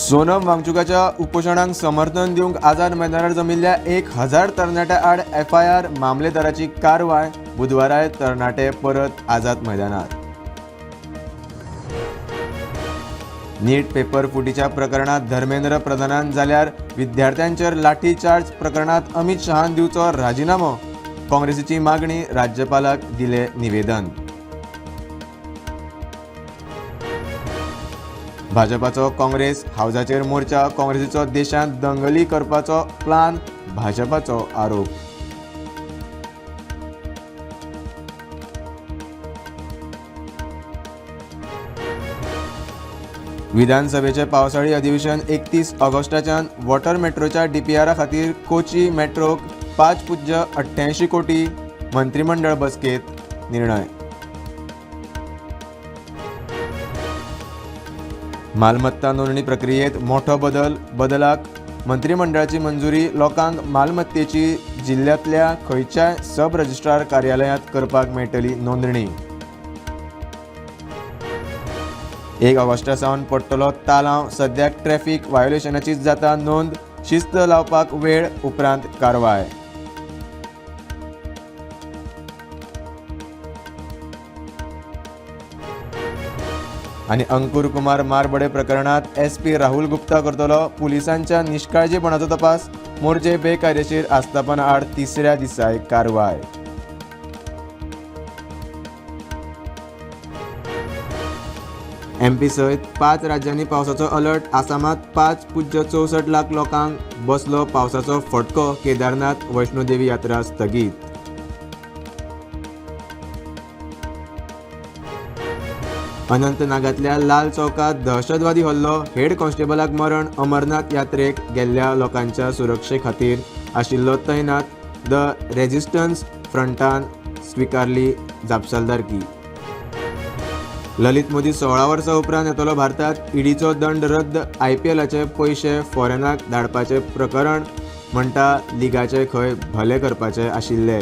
सोनम वांगचुकाच्या उपोशणाक समर्थन दिवंक आझाद मैदानार जमिल्ल्या 1000 तरणाट्या आड एफआयआर मामलेदाराची कारवाय. बुधवाराय तरणाटे परत आझाद मैदानार. नीट पेपर फुटीच्या प्रकरणात धर्मेंद्र प्रधानान जाल्यार विद्यार्थ्यांचेर लाठीचार्ज प्रकरणात अमित शहान दिवचो राजिनामो. काँग्रेसीची मागणी, राज्यपालाक दिले निवेदन. भाजपाचो काँग्रेस हावजाचेर मोर्चा. काँग्रेसीचो देशांत दंगली करपाचो प्लान, भाजपाचो आरोप. विधानसभेचे पावसाळी अधिवेशन 31 ऑगस्टाच्यान. वॉटर मेट्रोच्या डीपीआरा खातीर कोची मेट्रोक 5.88 कोटी. मंत्रिमंडळ बसकेत निर्णय. मालमत्ता नोंदणी प्रक्रियेत मोठो बदल. बदलाक मंत्रिमंडळाची मंजुरी. लोकांक मालमत्तेची जिल्ल्यांतल्या खंयच्याय सब रजिस्ट्रार कार्यालयांत करपाक मेळटली नोंदणी. 1 ऑगस्टा सावन पडटलो तालांव. सद्याक ट्रॅफिक व्हायोलेशनाची जाता नोंद. शिस्त लावपाक वेळ, उपरांत कारवाय. आनी अंकुर कुमार मारबडे प्रकरणात एसपी राहुल गुप्ता करतलो पुलिसांच्या निश्काळजीपणाचो तपास. मोर्जे बेकायदेशीर आस्थापना आड तिसऱ्या दिसाय कारवाय. एमपी सयत 5 राज्यांनी पावसाचो अलर्ट. आसामात 5.64 लाख लोकांक बसलो पावसाचो फटको. केदारनाथ वैष्णोदेवी यात्रा स्थगीत. अनंतनागांतल्या लाल चौकात दहशतवादी हल्लो. हेड कॉन्स्टेबलाक मरण. अमरनाथ यात्रेक गेल्ल्या लोकांच्या सुरक्षे खातीर आशिल्लो तैनात. The resistance फ्रंटान स्विकारली जापसालदारकी. ललित मोदी 16 वर्सां उपरांत येतलो भारतात. ईडीचो दंड रद्द. आयपीएलाचे पयशे फॉरेनाक धाडपाचें प्रकरण म्हणटा लिगाचे खंय भले करपाचे आशिल्ले.